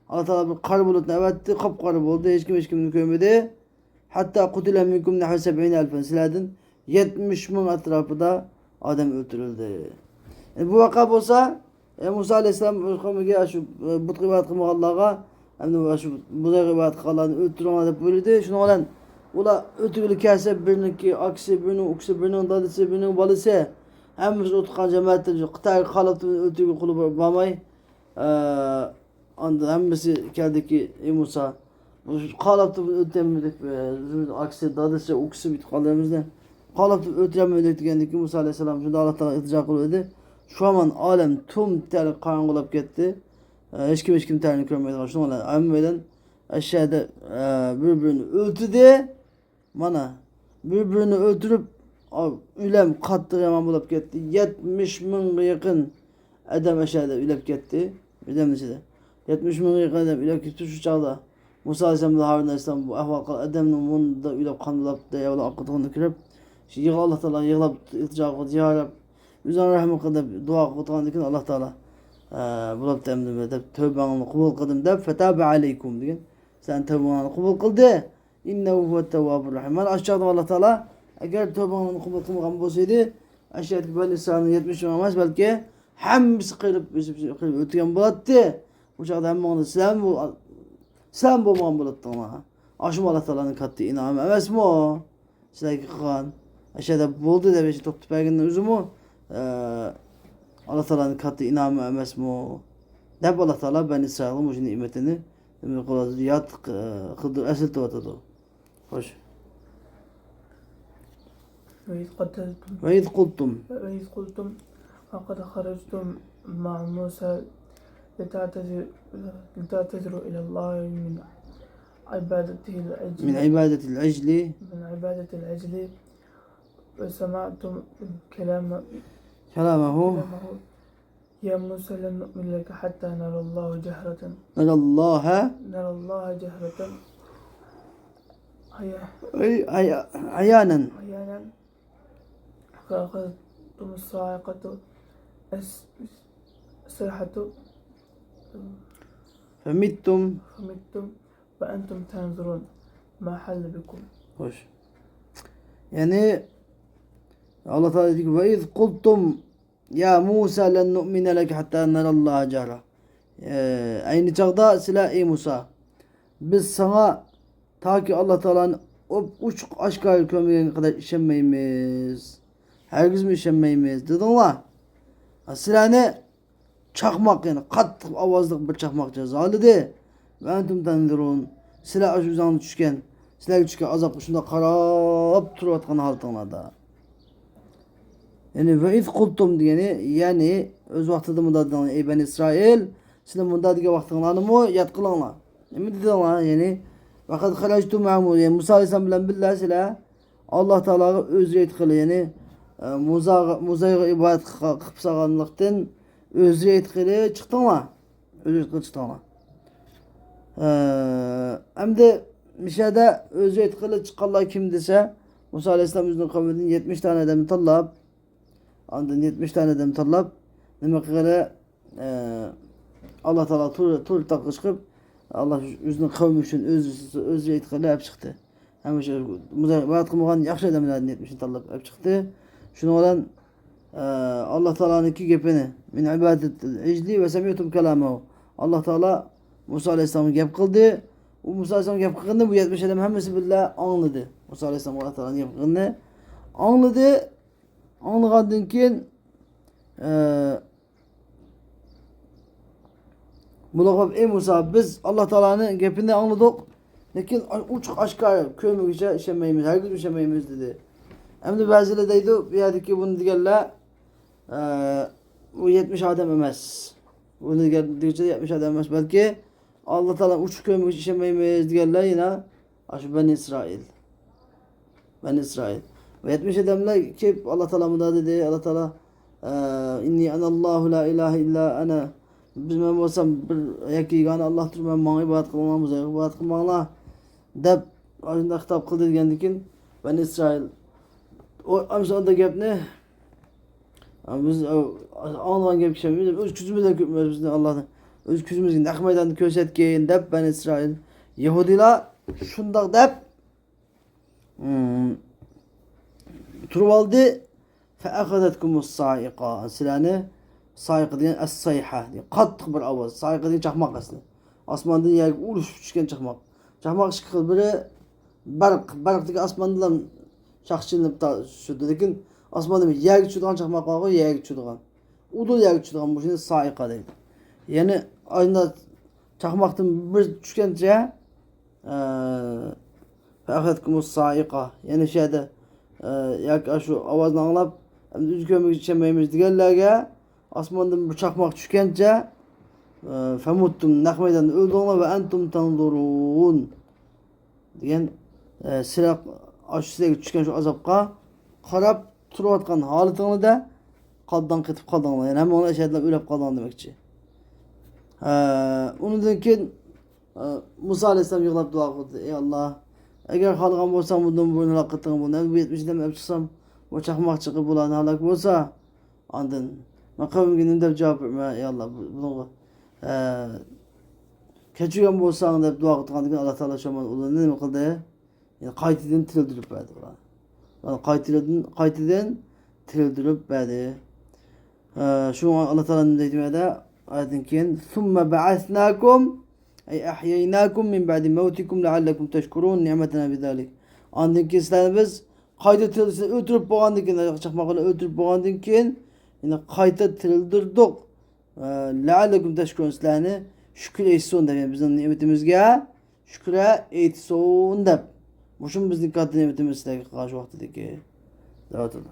ئاللا تائالا بىر قارا بۇلۇتنى ئەۋەتتى، قاپقارا بولدى، ھېچكىم ھېچكىمنى كۆرمىدى. ھەتتا قۇتىلە مىنكۇم نەھۋۇ سەبئىنە ئەلفەن، سىلەردىن يەتمىش مىڭ ئەتراپىدا ئادەم ئۆلتۈرۈلدى. يەنى بۇ ۋەقە بولسا، ئە، مۇسا ئەلەيھىسسالام ئۆز قەۋمىگە شۇ، ئە، بۇتقا ئىبادەت قىلمىغانلارغا، ئەمدى شۇ بۇزايغا ئىبادەت قىلغانلارنى ئۆلتۈرۈڭلار دەپ بۇيرۇدى. شۇنىڭ بىلەن ئۇلار ئۆلتۈرگىلى كەلسە، بىرىنىڭكى ئاكىسى، بىرىنىڭ ئۇكىسى، بىرىنىڭ دادىسى، بىرىنىڭ بالىسى، ھەممىسى ئولتۇرغان جەمەتتىن شۇ قىتئەگە قالاپتۇ، ئۆلتۈرگىلى قولى بارماي، ئە، ئاندىن ھەممىسى كەلدىكى، ئەي مۇسا، بۇ قالاپتۇ ئۆلتۈرەلمىدۇق، ئاكىسى، دادىسى، ئۇكىسى بىتىپ قالدى ھەممىسىنى. قاپتۇ ئۆلتۈرەلمىدۇق دېگەندىكىن مۇسا ئەلەيھىسسالام شۇنداق ئاللا تائالا ئىلتىجا قىلىپ ئىدى. شۇ ھامان ئالەم تۈم تەرلىك قاراڭغۇلاپ كەتتى. ئە، ھېچكىم ھېچكىم تەرىنى كۆرمەيدىغان. شۇنىڭ بىلەن ھەممە بىلەن ئەشەدە، ئە، بىر-بىرىنى ئۆلتۈردى. مانا، بىر-بىرىنى ئۆلتۈرۈپ، ئا-، ئۆلەم قاتتىق يامان بولۇپ كەتتى. يەتمىش مىڭغا يېقىن ئادەم ئەشەدە ئۆلۈپ كەتتى. بىردەمنىڭ ئىچىدە يەتمىش مىڭغا يېقىن ئادەم ئۆلۈپ كېتىپتۇ. شۇ چاغدا مۇسا ئەلەيھىسسالام بىلەن ھارۇن ئەلەيھىسسالام بۇ ئەھۋال قارىغان، ئادەمنىڭ مۇنداق ئۆلۈپ قان بولاپ، دەريالار ئاقىدىغىنىنى كۆرۈپ، شۇ يىغلاپ، ئاللا تائالا يىغلاپ، ئىلتىجا قىلىپ، يا رەب، ئۆزۈڭ رەھمىڭ قىل دەپ دۇئا قىلىۋاتقاندىن كېيىن ئاللا تائالا، ئە، بولاپتۇ ئەمدى دەپ، تەۋبەڭنى قوبۇل قىلدىم دەپ، فەتابە ئەلەيكۇم دېگەن، سەن تەۋبىڭلارنى قوبۇل قىلدى. ئىننەھۇ ھۇۋەت تەۋۋابۇر رەھىم. مانا ئاشۇ چاغدا ئاللا تائالا، ئەگەر تەۋبىڭلارنى قوبۇل قىلمىغان بولسىدى، ئەشەدىكى بەنى ئىسرائىلنىڭ يەتمىش مىڭ ئەمەس، بەلكى ھەممىسى قىرىپ، ئۆسۈپ، قىرىپ ئۆتكەن بولاتتى. ئۇ چاغدا ھەممىڭلار سىلەرمۇ، سىلەرمۇ بولمىغان بولاتتىڭلار. ئاشۇمۇ ئاللا تائالانىڭ كاتتا ئىنئامى ئەمەسمۇ؟ سىلەرگە قىلغان ئەشەدە بولدى دەپ ھېچ توختىتىپ بەرگىنىنىڭ ئۆزىمۇ، ئە، ئاللا تائالانىڭ كاتتا ئىنئامى ئەمەسمۇ؟ دەپ ئاللا تائالا بەنى ئىسرائىلغا مۇشۇ نېمىتىنى نېمە قىلىۋاتىدۇ، ياد، ئە، قىلدۇرۇپ ئەسلىتىۋاتىدۇ. خوش. وإذ قتلتم وإذ قلتم وإذ قلتم لقد خرجتم مع موسى لتعتذر-، لتعتذروا إلى الله من عبادته العجل من عبادة العجل من عبادة العجل وسمعتم كلام كلامه كلامه يا موسى لن نؤمن لك حتى نرى الله جهرة نرى الله نرى الله جهرة عيا- أي عيا- عيانا عيانا فأخذتهم الصاعقة الس- الصيحة فمتم فمتم وأنتم تنظرون ما حل بكم خوش. يەنى، ئاللا تائالا دېدىكى، وإذ قلتم يا موسى لن نؤمن لك حتى نرى الله جهرة. ئە، ئەينى چاغدا سىلەر، ئەي مۇسا، بىز ساڭا تاكى ئاللا تائالانى ئوپ-ئوچۇق ئاشكارا كۆرمىگەنگە قەدەر ئىشەنمەيمىز. ھەرگىزمۇ ئىشەنمەيمىز، دېدىڭلار. سىلەرنى چاقماق، يەنى قاتتىق ئاۋازلىق بىر چاقماق جازالىدى. وأنتم تنظرون. سىلەر ئاشۇ ئۆزۈڭلار چۈشكەن، سىلەرگە چۈشكەن ئازابقا شۇنداق قاراپ تۇرۇۋاتقان ھالىتىڭلاردا. يەنى، ۋە ئىز قۇلتۇم دېگەنى، يەنى، ئۆز ۋاقتىدا مۇنداق دېدىڭلار، ئەي بەنى ئىسرائىل، سىلەر مۇنداق دېگەن ۋاقتىڭلارنىمۇ ياد قىلىڭلار. نېمە دېدىڭلار؟ يەنى، ۋەقەد خەرەجتۇم مەئەھۇ، يەنى، مۇسا ئەلەيھىسسالام بىلەن بىللە سىلەر ئاللا تائالاغا ئۆزرە ئېيتقىلى، يەنى، ئە، مۇزاغا-، مۇزايغا ئىبادەت قىلىپ سالغانلىقتىن ئۆزرە ئېيتقىلى چىقتىڭلار. ئۆزرە ئېيتقىلى چىقتىڭلار. ئە، ئەمدى مۇشۇ يەردە ئۆزرە ئېيتقىلى چىققانلار كىم دېسە، مۇسا ئەلەيھىسسالام ئۆزىنىڭ قەۋمىدىن يەتمىش دانە ئادەمنى تاللاپ، ئاندىن يەتمىش دانە ئادەم تاللاپ، نېمە قىلغىلى، ئە، ئاللا تائالا تۇر، تۇر تاغقا چىقىپ، ئاللا ئۆزىنىڭ قەۋمى ئۈچۈن ئۆز، ئۆزرە ئېيتقىلى ئەپ چىقتى. ھەم شۇ مۇزايىقە قىلمىغان ياخشى ئادەملەردىن يەتمىشنى تاللاپ ئەپ چىقتى. شۇنىڭ بىلەن، ئە، ئاللا تائالانىڭكى گېپىنى، مىن ئىبادەتىل ئىجلى ۋە سەمىئتۇم كالامەھۇ. ئاللا تائالا مۇسا ئەلەيھىسسالامغا گەپ قىلدى. ئۇ مۇسا ئەلەيھىسسالامغا گەپ قىلغىنىنى بۇ يەتمىش ئادەم ھەممىسى بىللە ئاڭلىدى. مۇسا ئەلەيھىسسالامغا ئاللا تائالانىڭ گەپ قىلغىنىنى ئاڭلىدى. ئاڭلىغاندىن كېيىن، ئە، بۇلارغا، ئەي مۇسا، بىز ئاللا تائالانىڭ گېپىنى ئاڭلىدۇق، لېكىن ئوچۇق ئاشكارا كۆرمىگۈچە ئىشەنمەيمىز، ھەرگىز ئىشەنمەيمىز، دېدى. ئەمدى بەزىلەر دەيدۇ، بۇ يەردىكى بۇنى دېگەنلەر، ئە، بۇ يەتمىش ئادەم ئەمەس. بۇنى دېگۈچە يەتمىش ئادەم ئەمەس، بەلكى ئاللا تائالا ئوچۇق كۆرمىگۈچە ئىشەنمەيمىز دېگەنلەر يەنە ئاشۇ بەنى ئىسرائىل. بەنى ئىسرائىل. ۋە يەتمىش ئادەملەر كېلىپ، ئاللا تائالا مۇنداق دېدى، ئاللا تائالا، ئە، ئىننى ئەنەللاھۇ لا ئىلاھە ئىللا ئەنە. بىز، مەن بولسام بىر يەككە يېگانە ئاللاھتۇر، مەن، ماڭا ئىبادەت قىلىڭلار، مۇزايغا ئىبادەت قىلماڭلار، دەپ، ئاشۇنداق خىتاب قىلدى دېگەندىن كېيىن، بەنى ئىسرائىل، ئۇ، ئەمسە ئانداق گەپنى، بىز، ئاڭلىغان گەپكە ئىشەنمەيمىز، ئۆز كۆزىمىز بىلەن كۆرمەيمىز، بىزنى ئاللاھنى ئۆز كۆزىمىزگە نەق مەيداندا كۆرسەتكىن، دەپ، بەنى ئىسرائىل، يەھۇدىيلار شۇنداق دەپ، ئىم، تۇرۇۋالدى. فەئەخەزەتكۇمۇس سائىقە. سىلەرنى سائىقە دېگەن ئەس-سەيھە، قاتتىق بىر ئاۋاز. سائىقە دېگەن چاقماق ئەسلى. ئاسماندىن يەرگە ئۇرۇشۇپ چۈشكەن چاقماق. چاقماق ئىككى خىل، بىرى بەرق، بەرق دېگەن ئاسماندىلا شاخچىلىنىپ تا-، چۈشىدۇ. لېكىن ئاسماندا بىر يەرگە چۈشىدىغان چاقماق بارغۇ، يەرگە چۈشىدىغان. ئۇدۇل يەرگە چۈشىدىغان، مۇشۇنى سائىقە دەيدۇ. يەنى ئاينا چاقماقتىن بىر چۈشكەنچە، ئە، فەئەخەزەتكۇمۇس سائىقە. يەنى شۇ يەردە، ئە، ياكى ئاشۇ ئاۋازنى ئاڭلاپ، ئەمدى ئۆز كۆزىمىزگە ئىشەنمەيمىز دېگەنلەرگە ئاسماندىن بىر چاقماق چۈشكەنچە، ئە، فەمۇتتۇم، نەق مەيداندا ئۆلدۈڭلار، ۋە ئەنتۇم تەنزۇرۇن دېگەن، ئە، سىلەر ئاشۇ سىلەرگە چۈشكەن شۇ ئازابقا قاراپ تۇرۇۋاتقان ھالىتىڭلاردا قالداڭ قېتىپ قالدىڭلار. يەنى ھەممىڭلار ئەشەدىلا ئۆلۈپ قالدىڭلار دېمەكچى. ئە، ئۇنىڭدىن كېيىن، ئە، مۇسا ئەلەيھىسسالام يىغلاپ دۇئا قىلدى، ئەي ئاللا، ئەگەر خالىغان بولساڭ، بۇندىن بۇرۇن ھالاك قىلدىڭ بۇنى. ئەمدى بۇ يەتمىش ئادەم ئەپ چىقسام، بۇ چاقماق چىقىپ بۇلارنى ھالاك بولسا، ئاندىن مەن قەۋمىمگە نېمە دەپ جاۋاب بېرىمەن، ئەي ئاللا، بۇ-، بۇنىڭغا، ئە، كەچۈرگەن بولساڭ دەپ دۇئا قىلغاندىن كېيىن، ئاللا تائالا شۇ ئۇلارنى نېمە قىلدى؟ يەنى قايتىدىن تىرىلدۈرۈپ بەردى ئۇلارنى. مانا قايتىدىن، قايتىدىن تىرىلدۈرۈپ بەردى. ئە، شۇڭا ئاللا تائالا نېمە دەيدۇ بۇ يەردە؟ ئايەتتىن كېيىن، ثُمَّ بَعَثْنَاكُمْ، أي أَحْيَيْنَاكُمْ مِنْ بَعْدِ مَوْتِكُمْ لَعَلَّكُمْ تَشْكُرُونَ، نِعْمَتَنَا بِذَلِكَ. ئاندىن كېيىن سىلەرنى بىز قايتا تىرىلدۈرۈپ، ئۆلتۈرۈپ بولغاندىن كېيىن، چاقماق بىلەن ئۆلتۈرۈپ بولغاندىن كېيىن، يەنى قايتا تىرىلدۈردۇق. ئە، لەئەللەكۇم تەشكۇرۇن، سىلەرنى شۈكۈر ئېيتسۇن دەپ، يەنى بىزنىڭ نېمىتىمىزگە شۈكرە ئېيتسۇن دەپ. مۇشۇمۇ بىزنىڭ كاتتا نېمىتىمىز سىلەرگە قىلغان شۇ ۋاقتىدىكى. دەۋاتىدۇ.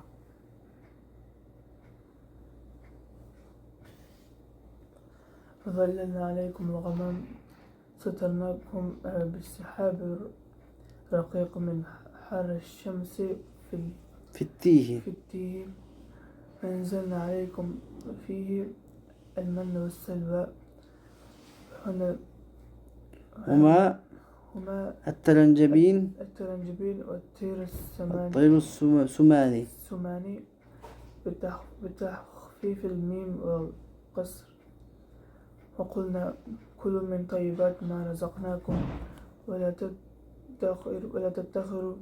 وَظَلَّلْنَا عَلَيْكُمُ الْغَمَامَ سترناكم، آه، بسحاب رقيق من حر الشمس في ال-، في التيه. في التيه. وأنزلنا عليكم فيه المن والسلوى. هنا هما هما الترنجبين. الترنجبين والطير السمان-، الطير السم-، السماني. السماني. بتخ-، بتخفيف الميم والقصر. وقلنا كلوا من طيبات ما رزقناكم ولا تدخروا، ولا تدخروا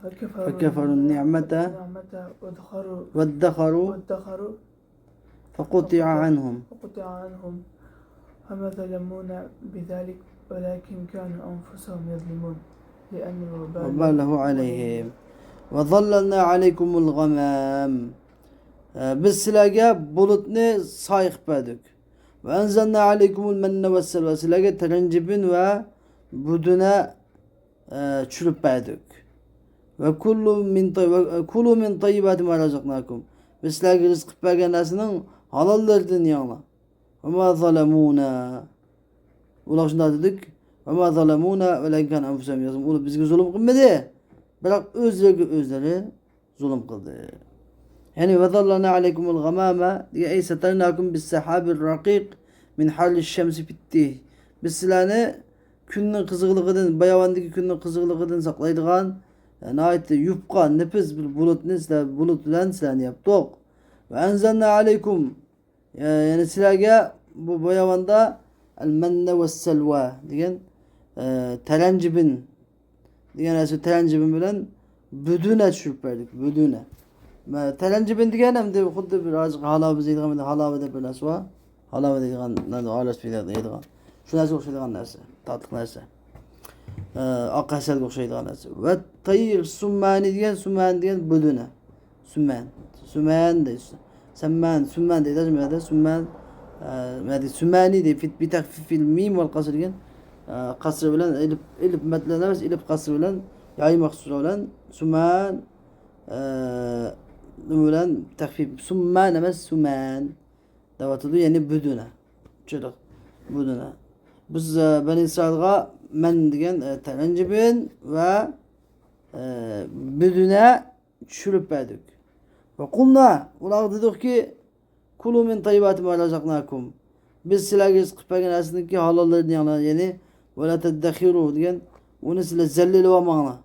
فكفروا فكفروا النعمة النعمة وادخروا وادخروا وادخروا فقطع عنهم. فقطع عنهم. وما ظلمونا بذلك ولكن كانوا أنفسهم يظلمون. لأن الوبال وباله عليهم. وظللنا عليكم الغمام. ئە، بىز سىلەرگە بۇلۇتنى سايە قىلىپ بەردۇق. وأنزلنا عليكم المن والسلوى. سىلەرگە تەرەنجىبىن ۋە بۇدۇنە، ئە، چۈشۈرۈپ بەردۇق. ۋە كۇلۇ مىن تەي-، ۋە كۇلۇ مىن تەييىباتى ما رەزەقناكۇم. بىز سىلەرگە رىزىق قىلىپ بەرگەن نەرسىنىڭ ھالاللىرىدىن يەڭلار. ۋە ما زالەمۇنا. ئۇلار شۇنداق دېدۇق. ۋە ما زالەمۇنا ۋەلەكىن كانۇ ئەنفۇسەھۇم يەزلىمۇن. ئۇلار بىزگە زۇلۇم قىلمىدى. بىراق ئۆزلىرىگە ئۆزلىرى زۇلۇم قىلدى. يەنى ۋە زەللەلنا ئەلەيكۇمۇل غامامە دېگەن، ئەي سەتەرناكۇم بىس سەھابىر رەقىق مىن ھەررىش شەمسى فىتتىھ. بىز سىلەرنى كۈننىڭ قىزىقلىقىدىن، باياۋاندىكى كۈننىڭ قىزىقلىقىدىن ساقلايدىغان، ناھايىتى يۇپقا، نېپىز بىر بۇلۇتنى سىلەر، بۇلۇت بىلەن سىلەرنى ياپتۇق. ۋە ئەنزەلنا ئەلەيكۇم، يەنى سىلەرگە بۇ باياۋاندا ئەل مەننە ۋە سەلۋا دېگەن، ئە، تەلەنجىبىن دېگەن نەرسە، تەلەنجىبىن بىلەن بۈدۈنە چۈشۈرۈپ بەردۇق، بۈدۈنە. مە-، تەلەنجىبىن دېگەن ئەمدى خۇددى بىر ھازىرقى ھالاۋا دەيدىغان، ھالاۋا دەپ بىر نەرسە بار. ھالاۋا دەيدىغان، ئارىلاشتۇرۇپ يەيدىغان. شۇ نەرسىگە ئوخشايدىغان نەرسە، تاتلىق نەرسە. ئە، ئاق ھەسەلگە ئوخشايدىغان نەرسە. ۋە تەير سۇممانى دېگەن، سۇممانى دېگەن بۈدۈنە. سۈمەن. سۈمەن دەيسىز. سەممەن، سۈمەن دەيدۇ، مەدە سۈمەن. ئە، مەدە سۈمەنى دەي، فىت-، بىتەخفىفىل مىم ۋەل قەسر دېگەن. ئە، قەسر بىلەن ئېلىپ، ئېلىپ مەد بىلەن ئەمەس، ئېلىپ قەسر بىلەن، يايماق سۆز بىلەن. سۈمەن، ئە، نېمە بىلەن تەخفىف. سۈممەن ئەمەس، سۈمەن دەۋاتىدۇ، يەنى بۈدۈنە. چۈشەندۇق؟ بۈدۈنە. بىز، ئە، بەنى ئىسرائىلغا مەن دېگەن، ئە، تەلەنجىبىن ۋە، ئە، بۈدۈنە چۈشۈرۈپ بەردۇق. ۋە قۇلنا، ئۇلارغا دېدۇقكى، كۇلۇ مىن تەييىباتى ما رەزەقناكۇم. بىز سىلەرگە رىزىق قىلىپ بەرگەن نەرسىدىنكى ھالاللىرىنى يەڭلار، يەنى، ۋە لا تەددەخىرۇ دېگەن، ئۇنى سىلەر زەللە ئېلىۋالماڭلار.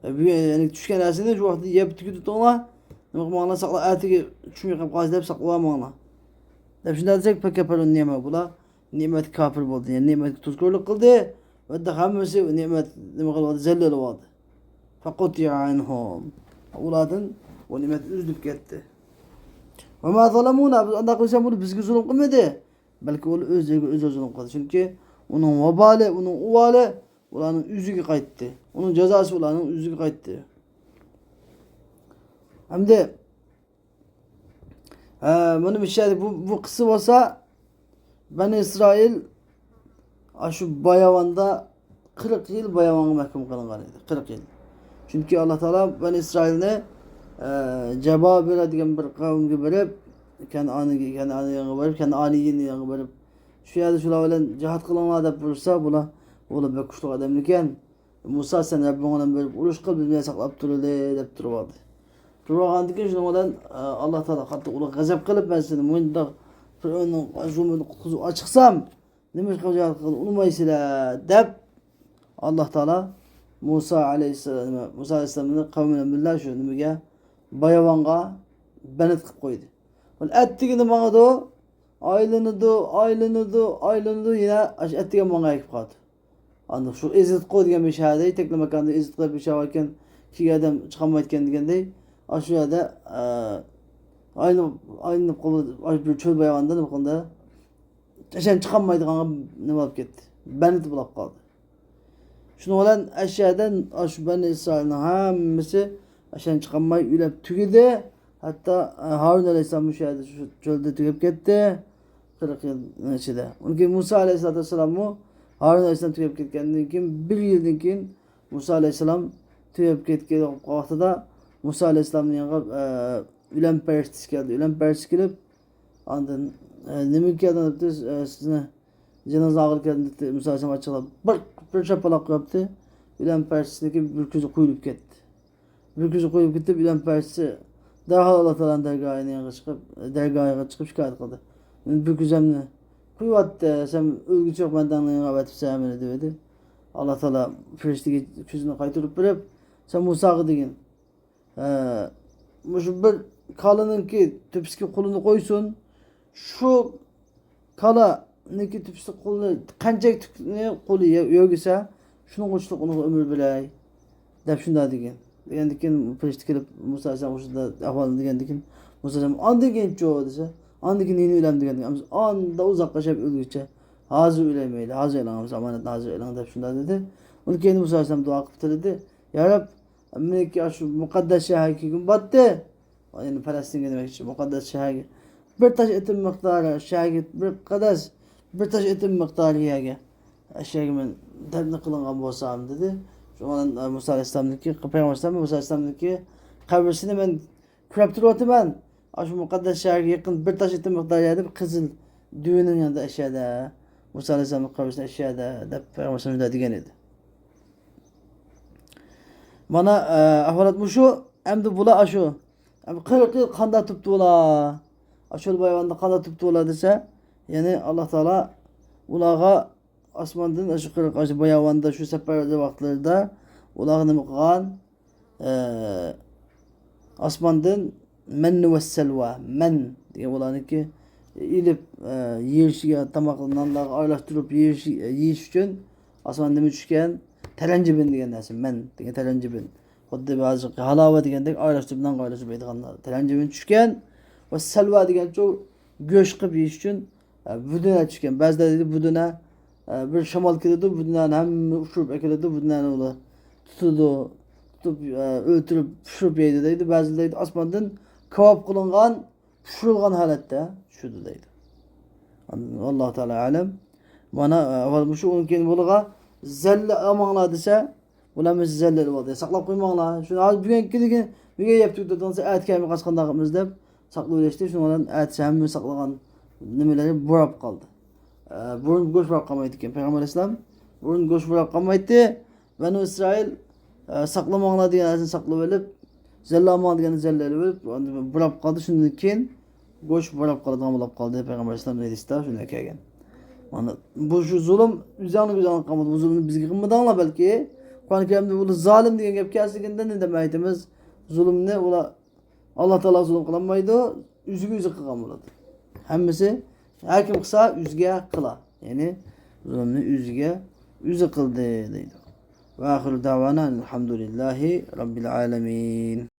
ئە، بۈگۈن، يەنى چۈشكەن نەرسىنى شۇ ۋاقىتتا يەپ تۈگىتىپ تۇرۇڭلار. نېمە قىلماڭلار، ساقلاپ، ئەتىگە چۈشمەي قېلىپ قالسا دەپ ساقلىۋالماڭلار. دەپ شۇنداق دېسەك، فەكەپەرۇ نېمە، بۇلار نېمەتكە كاپىر بولدى، يەنى نېمەتكە تۇزكورلۇق قىلدى ۋە ھەممىسى نېمەت نېمە قىلىۋالدى، زەللە ئېلىۋالدى. فەقۇتىئە ئەنھۇم. ئۇلاردىن ئۇ نېمەت ئۈزۈلۈپ كەتتى. ۋە ما زالەمۇنا، بىز ئانداق قىلسا بۇ بىزگە زۇلۇم قىلمىدى. بەلكى ئۇلار ئۆزلىرىگە ئۆزلىرى زۇلۇم قىلدى. چۈنكى ئۇنىڭ ۋابالى، ئۇنىڭ ئۇۋالى ئۇلارنىڭ ئۆزىگە قايتتى. ئۇنىڭ جازاسى ئۇلارنىڭ ئۆزىگە قايتتى. ئەمدى ھە، مانا مۇشۇ يەردە بۇ، بۇ قىسسە بولسا، بەنى ئىسرائىل ئاشۇ باياۋاندا قىرىق يىل باياۋانغا مەھكۇم قىلىنغان ئىدى، قىرىق يىل. چۈنكى ئاللا تائالا بەنى ئىسرائىلنى، ئە، جابابىرە دېگەن بىر قەۋمگە بېرىپ، كەنئانىگە، كەنئانىيغا بېرىپ، كەنئانىيىنغا بېرىپ، شۇ يەردە شۇلار بىلەن جىھاد قىلىڭلار دەپ بۇيرۇسا، بۇلار، ئۇلار بەك كۈچلۈك ئادەم ئىكەن. مۇسا، سەن رەببىڭ بىلەن بېرىپ ئۇرۇش قىل، بىز مېنى ساقلاپ تۇرىلى دەپ تۇرۇۋالدى. تۇرۇۋالغاندىن كېيىن شۇنىڭ بىلەن، ئە، ئاللا تائالا قاتتىق ئۇلۇغ غەزەپ قىلىپ، مەن سېنى مۇنداق فىرئەۋننىڭ زۇلمىدىن قۇتقۇزۇپ ئاچىقسام، نېمە ئىشقا جىھاد قىلغىنى ئۇنىمايسىلەر دەپ، ئاللا تائالا مۇسا ئەلەيھىسسالام، مۇسا ئەلەيھىسسالامنى قەۋمى بىلەن بىللە شۇ نېمىگە، باياۋانغا بەند قىلىپ قويدى. ئەتىگىنى ماڭىدۇ، ئايلىنىدۇ، ئايلىنىدۇ، ئايلىنىدۇ، يەنە ئەتىگەن ماڭغان كېلىپ قالدى. ئاندىن شۇ ئېزىتقۇ دېگەن بىر شەھەردە، يېتەكلىمە ماكاندا ئېزىتقۇ دەپ بىر شەھەر باركەن، كىشى ئادەم چىقالمايدىكەن دېگەندەي، ئاشۇ يەردە، ئە، ئايلىنىپ، ئايلىنىپ قالدى، ئاشۇ بىر چۆل باياۋاندا نېمە قىلدى، ئەشەن چىقالمايدىغانغا نېمە بولۇپ كەتتى، بەند بولاپ قالدى. شۇنىڭ بىلەن ئەشەدە ئاشۇ بەنى ئىسرائىلنىڭ ھەممىسى ئەشەن چىقالماي ئۆلۈپ تۈگىدى. ھەتتا، ئە، ھارۇن ئەلەيھىسسالام مۇشۇ يەردە شۇ چۆلدە تۈگەپ كەتتى. قىرىق يىل ئىچىدە. ئۇنىڭ كېيىن مۇسا ئەلەيھىسسالاتۇ ۋەسسالاممۇ ھارۇن ئەلەيھىسسالام تۈگەپ كەتكەندىن كېيىن، بىر يىلدىن كېيىن مۇسا ئەلەيھىسسالام تۈگەپ كەتكەن ۋاقتىدا مۇسا ئەلەيھىسسالامنىڭ يېنىغا، ئە، ئۆلۈم پەرىشتىسى كەلدى. ئۆلۈم پەرىشتىسى كېلىپ، ئاندىن، ئە، نېمىگە كەلدىڭ دەپتۇ، ئە، سىزنى جېنىڭىز ئاغرىپ كەلدى دەپتۇ، مۇسا ئەلەيھىسسالام ئاچچىقلاپ بىر، بىر چاپپىلاق قويۇپتۇ. ئۆلۈم پەرىشتىسىنىڭكى بىر كۆزى قويۇلۇپ كەتتى. بىر كۆزى قويۇپ كېتىپ، ئۆلۈم پەرىشتىسى دەرھال ئاللا تائالانىڭ دەرگاھىنىڭ يېنىغا چىقىپ، دەرگاھىغا چىقىپ شىكايەت قىلدى. مېنى بىر كۆزۈمنى قويۇۋەتتى، سەن ئۆلگۈچە يوق مەن دەڭنىڭ يېنىغا ئەۋەتىپسەن مېنى دەۋىدى. ئاللا تائالا پەرىشتىگە كۆزىنى قايتۇرۇپ بېرىپ، سەن مۇساغا دېگىن، ئە، مۇشۇ بىر كالىنىڭكى تۆپىسىگە قولىنى قويسۇن، شۇ كالانىڭكى تۆپىسىدە قولىنى، قانچە تۈكنى قولى يە-، يەرگىسە، شۇنىڭغا ئۇچلۇق ئۇنىڭغا ئۆمۈر بېرەي، دەپ شۇنداق دېگەن. دېگەندىن كېيىن پەرىشتە كېلىپ، مۇسا ئەلەيھىسسالام ئۇشۇنداق ئەھۋالنى دېگەندىن كېيىن، مۇسا ئەلەيھىسسالام، ئاندىن كېيىنچۇ دېسە، ئاندىن كېيىن نېمە ئۆلەم دېگەندىن كېيىن، ئاندا ئۇزاققا ياشاپ ئۆلگۈچە، ھازىر ئۆلەيمەيلى، ھازىر ئېلىڭ، ئامانەتنى ھازىر ئېلىڭ، دەپ شۇنداق دېدى. ئۇنىڭ كېيىن مۇسا ئەلەيھىسسالام دۇئا قىلىپ تىلىدى، يا رەب، مېنىڭكى ئاشۇ مۇقەددەس شەھەرگە كىرگۈم بارتتى. يەنى پەلەستىنگە دېمەكچى، مۇقەددەس شەھەرگە. بىر تاش ئېتىم مىقدارى شەھەرگە، بىر قەدەس، بىر تاش ئېتىم مىقدارى يەرگە، ئەشەگە مەن دەپنە قىلىنغان بولسام، دېدى. شۇڭا مۇسا ئەلەيھىسسالامنىڭكى، پەيغەمبەر ئەلەيھىسسالام، مۇسا ئەلەيھىسسالامنىڭكى قەبرىسىنى مەن كۈرەپ تۇرۇۋاتىمەن. ئاشۇ مۇقەددەس شەھەرگە يېقىن بىر تاش ئېتىم مىقدار يەردە بىر قىزىل دۆۋىنىڭ يېنىدا ئەشەدە، مۇسا ئەلەيھىسسالامنىڭ قەبرىسىنىڭ ئەشەدە دەپ پەيغەمبەر ئەلەيھىسسالام شۇنداق دېگەن ئىدى. مانا، ئە، ئەھۋالات مۇشۇ. ئەمدى بۇلار ئاشۇ، ئەمدى قىرىق يىل قانداق تۇرۇپتۇ ئۇلار؟ ئاشۇ باياۋاندا قانداق تۇرۇپتۇ ئۇلار دېسە، يەنى ئاللا تائالا ئۇلارغا ئاسماندىن ئاشۇ قىرىق، ئاشۇ باياۋاندا شۇ سەپەر ۋاقىتلىرىدا ئۇلارغا نېمە قىلغان؟ ئە، ئاسماندىن مەننى ۋە سەلۋا، مەن دېگەن ئۇلارنىڭكى ئېلىپ، ئە، يېيىشىگە، تاماق نانلارغا ئارىلاشتۇرۇپ يېيىش، يېيىش ئۈچۈن ئاسماندىن نېمە چۈشكەن؟ تەلەنجىبىن دېگەن نەرسە، مەن دېگەن تەلەنجىبىن. خۇددى ھازىرقى ھالاۋا دېگەندەك ئارىلاشتۇرۇپ، نانغا ئارىلاشتۇرۇپ يەيدىغانلار. تەلەنجىبىن چۈشكەن ۋە سەلۋا دېگەنچۇ گۆش قىلىپ يېيىش ئۈچۈن، ئە، بۇدۇنە چۈشكەن. بەزىلەر دەيدۇ، بۇدۇنە، ئە، بىر شامال كېلىدۇ، بۇدۇنەنى ھەممە ئۇچۇرۇپ ئەكېلىدۇ، بۇدۇنەنى ئۇلار تۇتىدۇ، تۇتۇپ، ئە، ئۆلتۈرۈپ، پىشۇرۇپ يەيدۇ دەيدۇ. بەزىلەر دەيدۇ، ئاسماندىن كاۋاپ قىلىنغان، پىشۇرۇلغان ھالەتتە چۈشىدۇ دەيدۇ. ئاللاھ تائالا ئەلەم. مانا، ئە، ئەۋۋەل مۇشۇ ئۇنىڭ كېيىن بۇلىغا زەللە ئالماڭلار دېسە، بۇلار ھەممىسى زەللە ئېلىۋالدى. ساقلاپ قويماڭلار. شۇنى ھازىر بۈگۈنكى كۈنى، بۈگۈن يەپ تۈگىتىپ تۇرسا، ئەتە كەلمەي قاچقانداق قىلىمىز دەپ ساقلىۋېلىشتى. شۇنىڭ بىلەن ئەتىسى ھەممە ساقلىغان نېمىلىرى بوراپ قالدى. ئە، بۇرۇن گۆش بوراپ قالمايدىكەن. پەيغەمبەر ئەلەيھىسسالام بۇرۇن گۆش بوراپ قالمايتتى. بەنۇ ئىسرائىل، ئە، ساقلىماڭلار دېگەن نەرسىنى ساقلىۋېلىپ، زەللە ئالماڭ دېگەن زەللە ئېلىۋېلىپ، بوراپ قالدى. شۇندىن كېيىن گۆش بوراپ قالىدىغان بولۇپ قالدى. پەيغەمبەر ئەلەيھىسسالام ھەدىستە شۇنداق كەلگەن. مانا، بۇ شۇ زۇلۇم ئۆزۈڭلارغا، ئۆزۈڭلارغا قالمىدى. بۇ زۇلۇمنى بىزگە قىلمىدىڭلار بەلكى. قۇرئان كەرىمدە بۇ زالىم دېگەن گەپ كەلسىكىندە نېمە دەپ ئېيتىمىز؟ زۇلۇمنى ئۇلار ئاللاھ تائالا زۇلۇم قىلالمايدۇ، ئۆزىگە ئۆزى قىلغان بولىدۇ. ھەممىسى، ھەر كىم قىلسا ئۆزىگە قىلا. يەنى زۇلۇمنى ئۆزىگە ئۆزى قىلدى دەيدۇ. ۋە ئاخىرۇ دەۋانا ئەلھەمدۇلىللاھى رەببىل ئالەمىن.